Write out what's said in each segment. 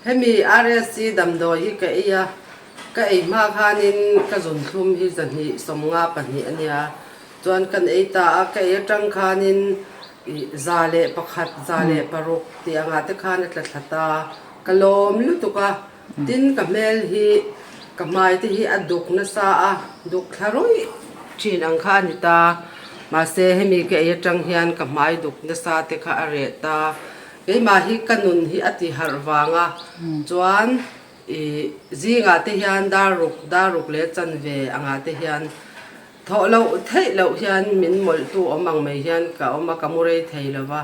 Hemi RSC damdawi hi ka ei a, ka ei hma khanin ka zunthlum hi 252 a nia. Chuan kan ei ta a, ka ei atang khanin 101, 106 tih angah te khan a tla thla ta. Ka lawm lutuk a, tin ka hmel hi ka hmai te hi a duk nasa a, duk thla rawih thin ang kha a ni ta. Mahse hemi ka ei atang hian ka hmai duk nasa te kha a reh ta. Keimah hi ka nun hi a ti harh vang a, chuan ih zingah te hian dar ruk dar ruk leh chanve angah te hian Thawh loh theih loh hian min mawlhtu awm ang mai hian ka awm a, ka mu rei thei lo va,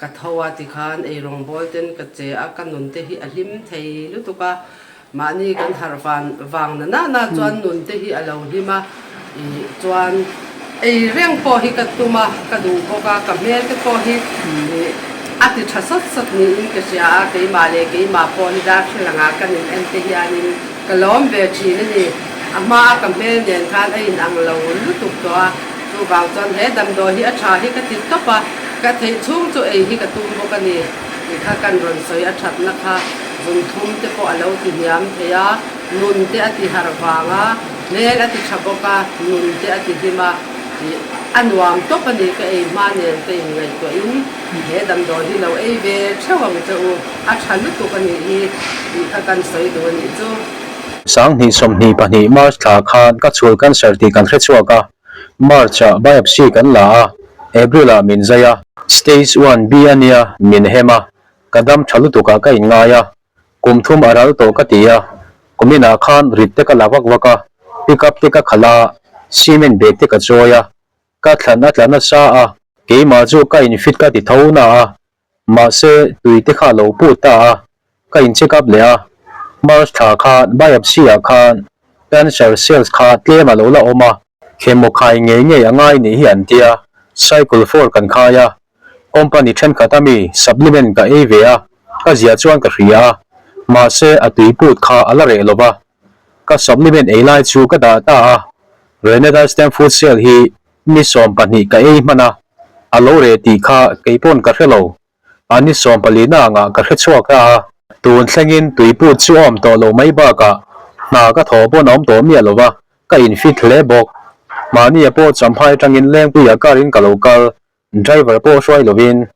ka tho a tikhan eirawng bawl ten ka che a, ka nun te hi a hlim thei lutuk a, mahni kan harh van vang na na na chuan nun te hi a lo hlim a, ih chuan ei reng pawh hi ka tum a, ka duh bawk a, ka hmel te pawh hi ih a ti tha sawt sawt niin ka hria a, keimah leh keimah pawh hi darthlalang ah kan in en te hianin Ka lawm ve thin a ni. A hma a ka hmel nen khan a inang lo lutuk tawh a, chuvang chuan he damdawi hi a tha hi ka ti tawp a, ka theih chhung chu ei hi ka tum bawk a ni tih kha kan rawn sawi a thatna kha zun thum te pawh a lo ti hniam thei a, nun te a ti harh vang a, hmel a ti tha bawk a, nun te a ti hlim a tih a nuam tawp a ni ka ei hma nen ka inngaihtuahin he damdawi hi lo ei ve theuh ang che u. A tha lutuk a nih hi tih kha kan sawi duh a nih chu. 2022 March thla khan ka chhul cancer tih kan hre chhuak a, March ah biopsy kan la a, April ah min zai a. Stage one B a nia min hem a, ka dam tha lutuk ah ka inngai a, kum thum a ral tawh ka ti a, kumin ah khan rit te ka la vak vak a, pick up te ka khalh a, cement bag te ka chawi a, ka thlan a tla nasa a, keimah chu ka infit ka ti tho na a, Mahse, tui te kha lo put ta a, ka in check up leh a, March thla khan biopsy ah khan cancer cells kha tlem a lo la awm a, chemo khai ngei ngei a ngai nih hi an tia, cycle four kan khai a, company thenkhat a mi supplement ka ei ve a, ka ziah chuan ka hria a, mahse a tui put kha a la reh lo va, ka supplement ei lai chu ka dah ta a, Renata stem food cell hi Ni 12 ka ei hman a, a lo reh tih kha kei pawn ka hre lo. A ni 14 na angah ka hre chhuak ta a. Tun thlengin tuiput chu a awm tawh lo mai bakah hna ka thawh pawn a awm tawh miah lo va, ka infit hle bawk. Mahnia pawh Champhai atangin Lengpuia car in ka lo kal, driver pawh hruai lovin.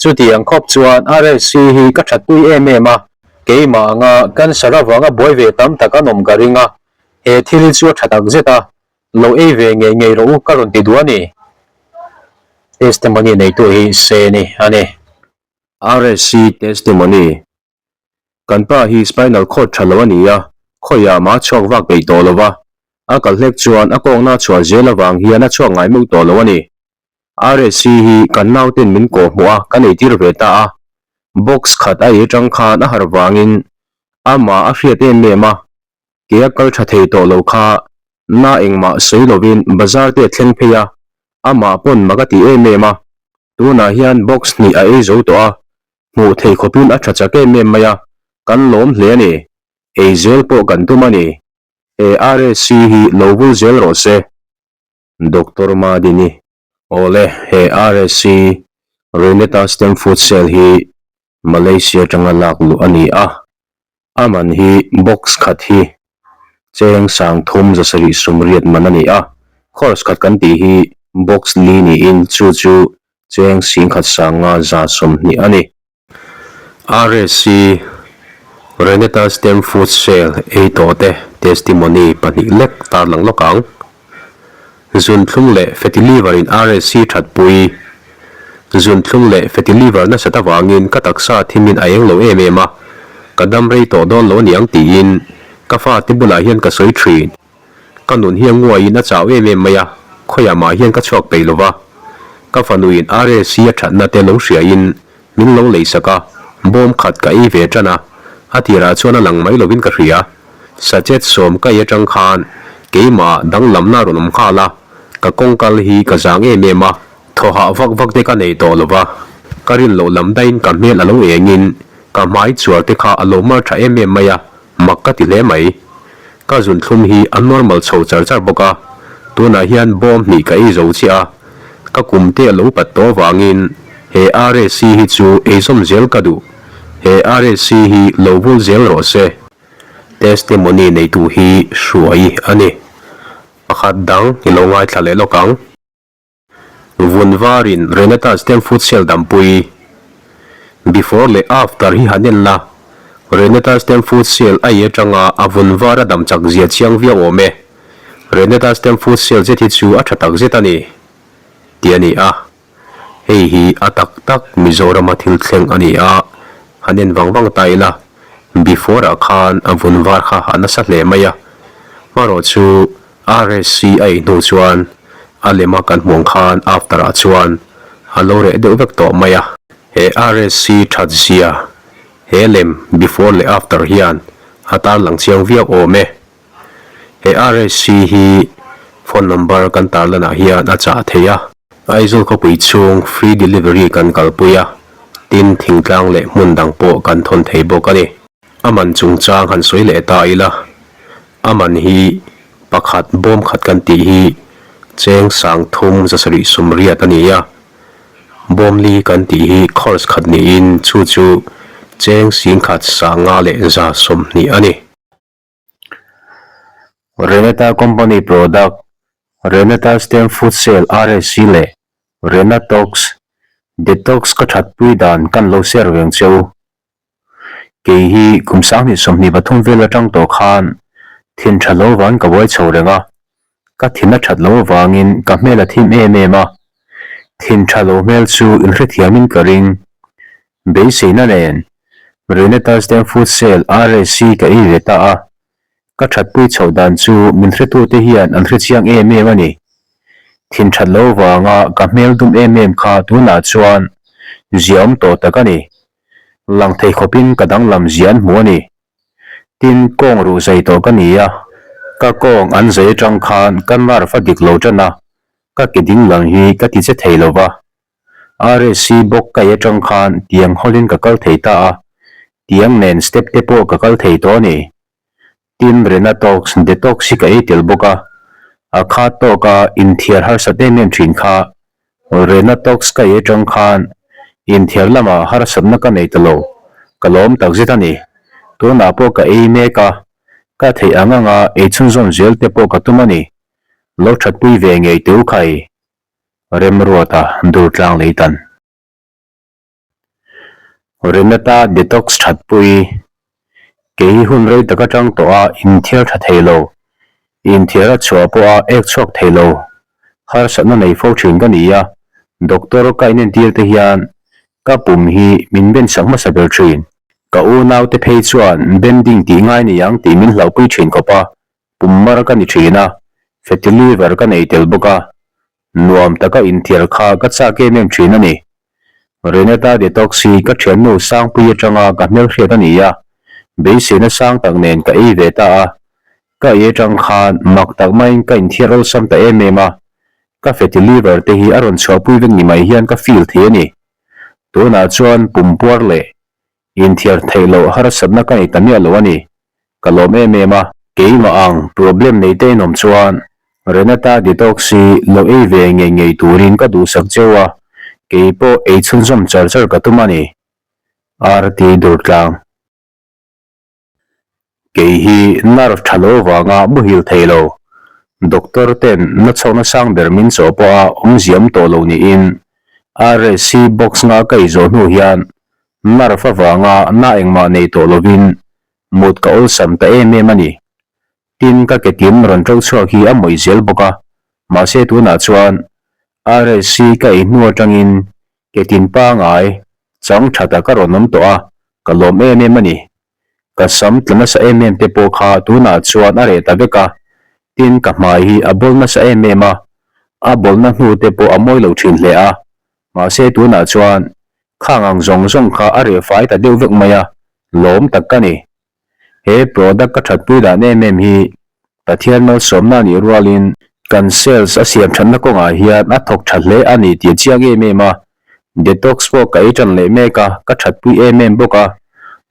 Chutiang khawp chuan RSC hi ka thatpui em em a, keimah anga cancer avanga buai ve tam tak an awm ka ring a, he thil hi chu a tha takzet a, Lo ei ve ngei ngei rawh u ka rawn ti duh a ni. Testimony neitu hi Seni a ni. RSC Testimony Kan pa hi spinal cord tha lo a ni a, khawiah mah a chhuak vak peih tawh lo va, a kal hlek chuan a kawngna a chhuah zel avang hian a chhuak ngai meuh tawh lo a ni. RSC hi kan nauten min kawh hmuh a, kan eitir ve ta a, box khat a ei atang khan a harh vangin amah a hriat em em a, Ke a kal tha thei tawh lo kha na engmah sawi lovin bazar te a thleng phei a, amah pawn mak a ti em em a, tunah hian box hnih a ei zo tawh a, hmuh theih khawpin a tha chak em em mai a, kan lawm hle a ni, ei zel pawh kan tum a ni, he RSC hi lo vul zel rawh se. Doctor Madini. Awle, he RSC, Reneta Stem Food Cell hi Malaysia atanga lak luh a ni a, a man hi box khat hi cheng 3780 man a ni a, course khat kan tih hi box li niin chu chu cheng 1520 a ni. RSC Renata Stem Food Sale ei tawh te testimony pahnih lek tarlang lawk ang. Zunthlum leh fatty liver in RSC thatpui. Zunthlum leh fatty liver nasat avangin ka taksa thimin a eng lo em em a, ka dam rei tawh dawn lo aniang tiin ka fate bulah hian ka sawi thin. Ka nun hi a nguaiin a chau em em mai a, khawiah mah hian ka chhuak peih lova. Ka fanuin RSC a thatna te lo hriain Min lo leisak a, bawm khat ka ei ve tan a, a tirah chuan a lang mai lovin ka hria. Sachet sawm ka ei atang khan keimah danglamna a rawn awm nghal a, ka kawng kal hi ka zang em em a, thaw hah vak vak te ka nei tawh lo va, ka rin loh lam daihin ka hmel a lo engin ka hmai chuar te kha a lo mar tha em em mai a, Mak ka ti hle mai. Ka zunthlum hi a normal chho char char bawk a, tunah hian bawm hnih ka ei zo chiah a, ka kum te a lo pat tawh avangin he RSC hi chu ei zawm zel ka duh. He RSC hi lo vul zel rawh se. Testimony neitu hi Hruai a ni. Pakhat dang i lo ngaithla leh lawk ang. Vun varin Renata Stem Futsal dampui Before leh After hi han en la, Renata Stem Futsal a i atanga a vun var a dam chak zia chiang viau awm e. Renata Stem Futsal zet hi chu a tha tak zet a ni, tih a ni a. Hei hi a tak tak Mizorama thil thleng a ni a, han en vang vang ta ila, Before ah khan a vun var kha a nasa hle mai a, hmarawh chu RSC a ei hnu chuan a lema kan hmuh ang khan after ah chuan a lo reh deuh vek tawh mai a. He RSC that zia he lem before leh after hian a tarlang chiang viau awm e. He RSC hi phone number kan tarlanah hian a chah thei a. Aizawl khawpui chhung free delivery kan kalpui a, tin thingtlang leh hmun dang pawh kan thawn thei bawk a ni. A man chungchang han sawi leh ta ila, a man hi pakhat bawm khat kan tih hi cheng sang thum zasarih sum riat a ni a, bawm li kan tih hi course khat niin chu chu cheng sing khat sanga leh za 20 a ni. Renata Company product Renata Stem Food Cell RSC leh Renatox Detox ka thatpui dan kan lo share veng che u. Kei hi kum 2023 vel atang tawh khan thin tha lo van ka buai chho reng a, ka thin a that lo avangin ka hmel a thim em em a, thin tha lo hmel chu inhrethiamin ka ring. Beiseina nen Renata Stem Food Sale RSC ka ei ve ta a, Ka thatpui chhoh dan chu min hretute hian an hrechiang em em a ni. Thin that lo vanga ka hmel dum em em kha tunah chuan zia awm tawh tak a ni. Lang thei khawpin ka danglam zia an hmu a ni. Tin, kawng ruh zai tawh ka ni a, ka kawng an zai atang khan ka nerve a dik lo tan a, ka ke ding lang hi ka ti che thei lo va. RSC bawk kai atang khan tiang hawlin ka kal thei ta a, tiang nen step te pawh ka kal thei tawh a ni. Tin, Renatox, detox hi ka ei tel bawk a, a kha tawka inthiar harsat em em thin kha. Renatox ka ei atang khan inthiar lamah harsatna ka nei ta lo, ka lawm takzet a ni. Tunah pawh ka ei mek a, ka theih ang anga ei chhunzawm zel te pawh ka tum a ni. Lo thatpui ve ngei teu khai Remruata Durtlang Leitan. Renata detox thatpui, Kei hi hun rei tak atang tawh a inthiar tha thei lo, inthiar a chhuah pawh a ek chhuak thei lo, harsatna nei fo thin ka ni a, doctor ka inentir te hian ka pum hi min ben sak hmasa ber thin. Ka unaute phei chuan bending tih ngai ni ang tih min hlauhpui thin khawp a, pum mar ka ni thin a, fatty liver ka nei tel bawk a, Nuam taka inthiar kha ka chak em em thin a ni. Renata detox hi ka thiannu Sangpui atanga ka hmelhriat a ni a, beiseina sang tak nen ka ei ve ta a. Ka ei atang khan mak tak maiin ka inthiar awlsam ta em em a, ka fatty liver te hi a rawn chhuahpui vek ni mai hian ka feel thei a ni. Tunah chuan pumpuar leh Inthiar theih loh harsatna ka nei ta miah lo a ni. Ka lawm em em a. Keimah ang problem nei te inawm chuan Renata detox hi lo ei ve ngei ngei turin ka duhsak cheu a, kei pawh ei chhunzawm char char ka tum a ni. RT Durtlang. Kei hi nerve tha lo vanga muhil thei lo. Doctor ten na chhawkna sang ber min chawh pawha awmziam tawh lo niin RSC box nga ka ei zawh hnu hian nerve avanga na engmah nei tawh lovin mut ka awlsam ta em em a ni. Tin ka ke tin rawn ṭo chhuak hi a mawih zel bawk a, mahse tunah chuan RSC ka ei hnu atangin ke tin pangai chang ṭha taka rawn awm tawh a, ka lawm em em a ni. Ka sam tla nasa em em te pawh kha tunah chuan a reh ta vek a, tin ka hmai hi a bawl nasa em em a, a bawlna hnu te pawh a mawi lo thin hle a, mahse tunah chuan khang ang zawng zawng kha a reh fai ta deuh vek mai a, lawm tak ka ni. He product ka thatpui dan em em hi Pathian malsawmna anih rualin kan cells a siam thatna kawngah hian a thawk tha hle a ni tih a chiang em em a, detox pawh ka ei tan leh mek a, ka thatpui em em bawk a,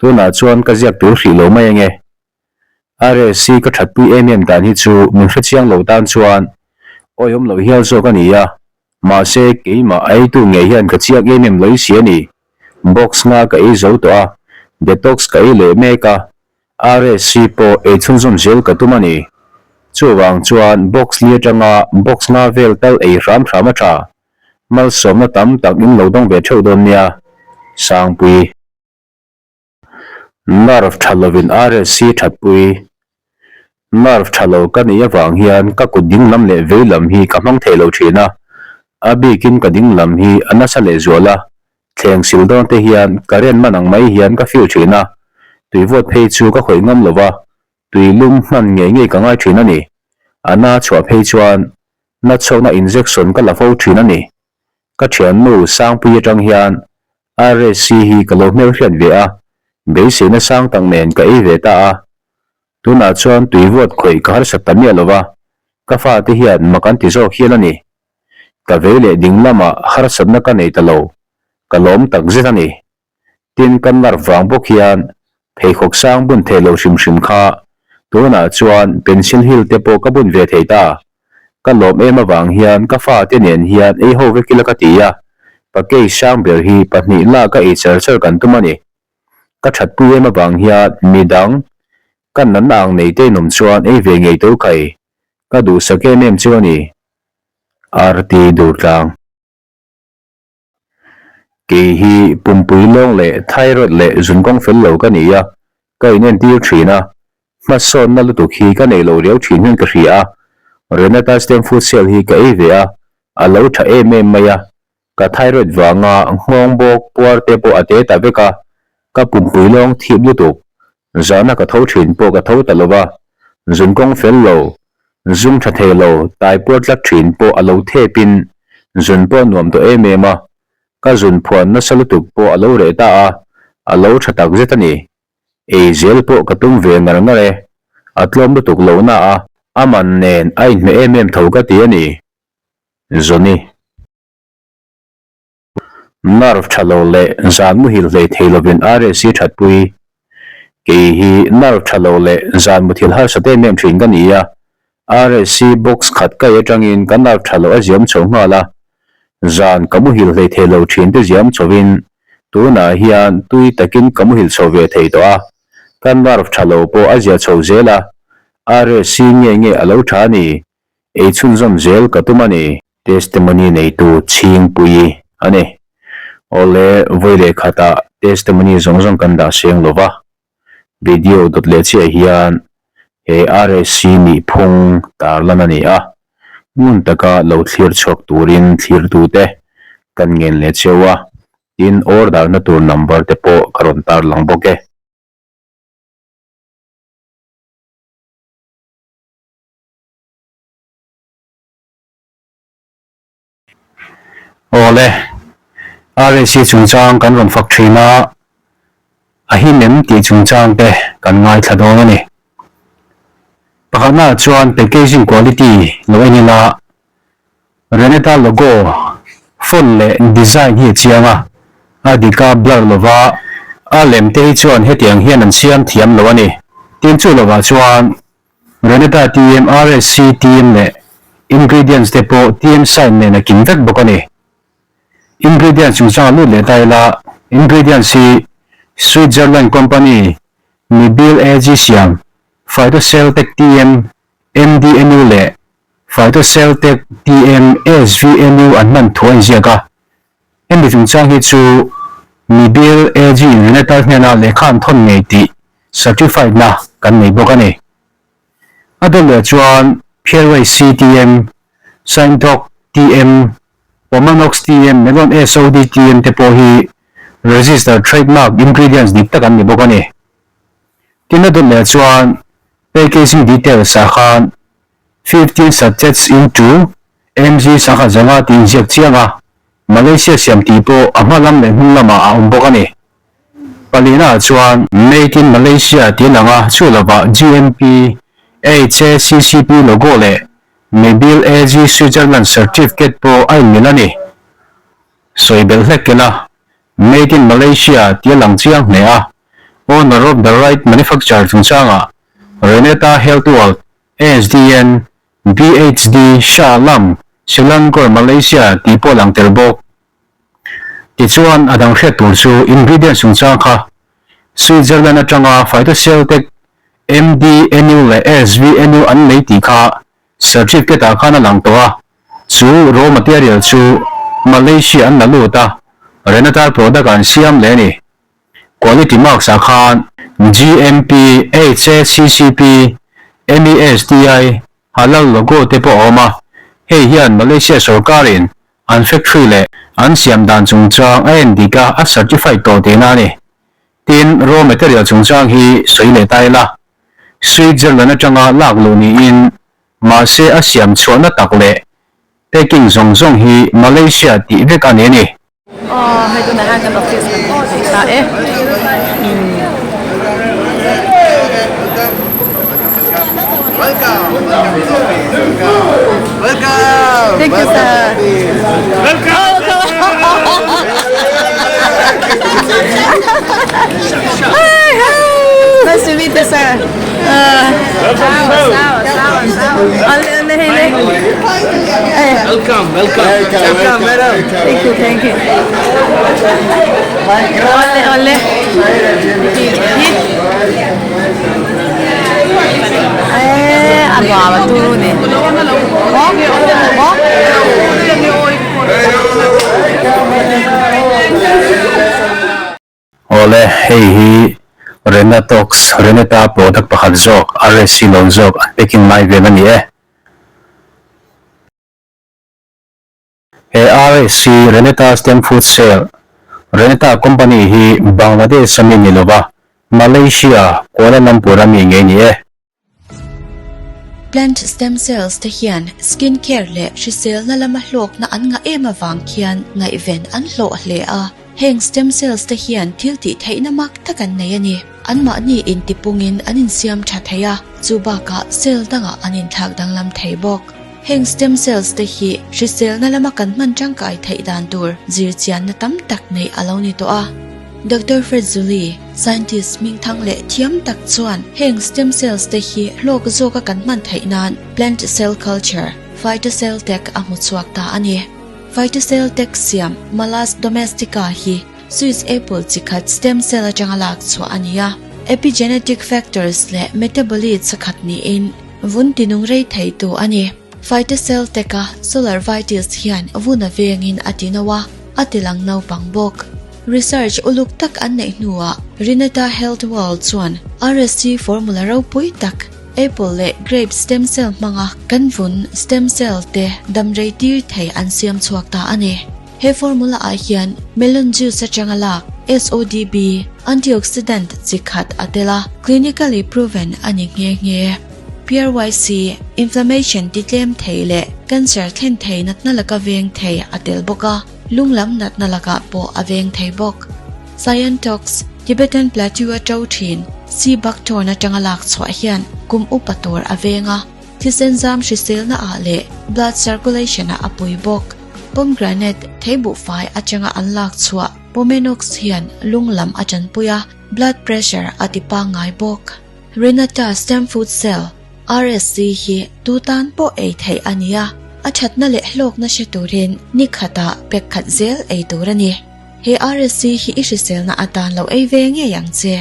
tunah chuan ka ziak tur hrih lo mai ange. RSC ka thatpui em em dan hi chu min hrechiang lo tan chuan awihawm loh hial zawk a ni a, Mahse, keimah a eitu ngei hian ka chiak em em lawih si a ni. Box nga ka ei zo tawh a, Detox ka ei leh mek a, RSC pawh ei chhunzawm zel ka tum a ni. Chuvang chuan box li atanga box nga vel tal ei hram hram a tha. Malsawmna tam tak in lo dawng ve theuh dawn nia. Sangpui. Nerve tha lovin RSC thatpui. Nerve tha lo ka neih avang hian ka kut ding lam leh vei lam hi ka hmang thei lo thin a, a bikin ka ding lam hi a nasa leh zual a, thleng sil dawn te hian current man ang mai hian ka feel thin a, tui vawt phei chu ka khawih ngam lo va, tui lum hman ngei ngei ka ngai thin a ni. A na chhuah phei chuan na chhuakna injection ka la fo thin a ni. Ka thiannu Sangpui atang hian RSC hi ka lo hmelhriat ve a, beiseina sang tak nen ka ei ve ta a. Tunah chuan tui vawt khawih ka harsat ta miah lo va, ka fate hian mak an ti zawk hial a ni. Ka vei leh ding lamah harsatna ka nei ta lo, ka lawm tak zet a ni. Tin, ka nerve vang bawk hian pheikhawk sang bun thei lo hrim hrim kha tunah chuan pencil heel te pawh ka bun ve thei ta. Ka lawm em avang hian ka fate nen hian ei ho vek ila ka ti a, package sang ber hi pahnih lak a ei char char kan tum a ni. Ka thatpui em avang hian midang ka natna ang nei te inawm chuan ei ve ngei tur kai ka duhsak em em chu a ni. RT Durtlang. Kei hi pumpui lawng leh thyroid leh zunkawng fel lo ka ni a, ka inentir thin a, hmasawnna lutuk hi ka nei lo riau thin hian ka hria a, Renata Stem Food Cell hi ka ei ve a, a lo tha em em mai a, ka thyroid vanga nghawng bawk puar te pawh a te ta vek a, ka pumpui lawng thip lutuk, zahna ka tho thin pawh ka tho ta lo va, zunkawng fel lo, Zung tha thei lo, tai puar tlat thin pawh a lo thep in zun pawh a nuam tawh em em a, ka zun phuan nasa lutuk pawh a lo reh ta a, a lo tha tak zet a ni. Ei zel pawh ka tum ve ngar ngar e, a tlawm lutuk lo na a, a man nen a inhmeh em em tho ka ti a ni. Johnny. Nerve tha lo leh zan muhil hlei thei lovin RSC thatpui. Kei hi nerve tha lo leh zan muthil harsat em em thin ka ni a, RSC box khat kai atangin ka nerve tha lo a ziam chho nghal a, zan ka muhil hlei thei lo thin te ziam chhovin tunah hian tui takin ka muhil chho ve thei tawh a, ka nerve tha lo pawh a zia chho zel a, RSC nge nge a lo tha a ni. Ei chhunzawm zel ka tum a ni. Testimony neitu Chhingpuii a ni. Awle, vawi leh khatah testimony zawng zawng kan dah seng lo va, video dawt leh chiah hian he RSC nihphung tarlan a ni a, ngun taka lo thlir chhuak turin thlirtute kan ngen leh cheu a, tin order na tur number te pawh ka rawn tarlang bawk e. Awle, RSC chungchang kan rawn fak thin a, a him em tih chungchang te kan ngaithla dawn a ni. Pakhatnaah chuan packaging quality lo en ila, Reneta logo, font leh design hi a chiang a, a dik a blur lova, a lem te hi chuan hetiang hian an siam thiam lo a ni. Tin chu lovah chuan Renata TM, RSC TM leh Ingredients te pawh TM sign nen a kim vek bawk a ni. Ingredients chungchang a lut leh ta ila, Ingredients hi Switzerland company Mibil AG siam Phytocelltech TM, MDNU leh Phytocelltech TM, SVNU an hman thu a inziak a. Hemi chungchang hi chu Mibil AG in Renata hnena lehkha an thawn ngei tih certified na kan nei bawk a ni. A dawt leh chuan Phiarway CTM, Sainthawk TM, Pomanox TM, Melon SOD TM te pawh hi registered trademark ingredients dik tak an ni bawk a ni. Tin a dawt leh chuan packaging details ah khan 15 sachets into mg sangha zanga tih inziak chiang a, Malaysia siam tih pawh a hma lam leh hnung lamah a awm bawk a ni. Palina ah chuan Made in Malaysia tih a lang a, chu lovah GMP, HACCP logo leh Mebil AG Switzerland certificate pawh a inmil a ni. Sawi belh hlek ila, Made in Malaysia tih a lang chiang hle a, owner of the right manufacture chungchangah Renata Health World, SDN, BHD, Shah Alam, Selangor, Malaysia tih pawh a lang tel bawk. Tichuan, a dang hriat tur chu ingredients chungchang kha. Switzerland atanga Phytoceltec MDNU leh SVNU an lei tih kha certificate ah khan a lang tawh a, chu raw material chu Malaysia an la lut a, Renatar product an siam leh a ni. Quality marks ah khan GMP, HACCP, MESDI, Halal logo te pawh a awm a, hei hian Malaysia sorkarin an factory leh an siam dan chungchang a en dik a, a certified tawh tihna a ni. Tin, raw material chungchang hi sawi leh ta ila, Switzerland atanga lak luh niin mahse a siam chhuahna tak leh packing zawng zawng hi Malaysia tih vek a ni a ni. Aw hei tunah hian kan office kan hmu thei ta e umm. Thank you sir. Nice to meet you sir. Welcome, welcome. Welcome, madam. Thank you, thank you. Ole, ole. A nuam a turu ni. Awle, hei hi Renatox, Renata product pakhat zawk, RSC lo zawk an packing lai vel a ni e. He RSC, Renata Stem Food Cell, Renata company hi Bangladesh a mi ni lova, Malaysia, Kuala Lumpur a mi ngei ni e. Plant stem cells te hian skin care leh hriselna lama hlawkna an ngah em avang khian ngaihven an hlawh hle a. Heng stem cells te hian thil tih theihna mak tak an nei a ni. Anmahni intipungin an insiam tha thei a, chu bakah cell dangah an inthlak danglam thei bawk. Heng stem cells te hi hriselna lama kan hman tangkai theih dan tur zirchianna tam tak neih a lo ni tawh a. Doctor Fred Zuli, Scientist hmingthang leh thiam tak chuan heng stem cells te hi hlawk zawka kan hman theih nan plant cell culture, phytocell tech a hmu chhuak ta a ni. Phytocell tech siam Malus domestica hi Swiss apple chi khat stem cell atanga lak chhuah a ni a. Epigenetic factors leh metabolites a khat niin vun tinung rei theitu a ni. Phytocell tech a solar vitis hian vun a vengin a ti no a, a ti lang naupang bawk. Research uluk tak an neih hnuah Rinata Health World chuan RSC formula ropui tak, apple leh grape stem cell hmanga kan vun stem cell te dam rei tir thei an siam chhuak ta a ni. He formula ah hian melon juice atanga lak SODB, antioxidant chi khat a tel a, clinically proven a ni nghe nghe. PRYC, inflammation ti tlem thei leh cancer thlen thei natna laka veng thei a tel bawk a. Lung lam natna lakah pawh a veng thei bawk. Scientox, Tibetan Plateau a to thin, sea buckthorn atanga lak chhuah hian kum upa tur a veng a, thisen zam hriselna ah leh blood circulation ah a pui bawk. Pomegranate, theibuhfai atanga an lak chhuah Pomenox hian lung lam a tanpui a, blood pressure a ti pangngai bawk. Renata Stem Food Cell, RSC, hi tu tan pawh ei theih a ni a, a thatna leh hlawkna hre turin ni khatah pek khat zel ei tur a ni. He RSC hi i hriselna atan lo ei ve ngei ang che.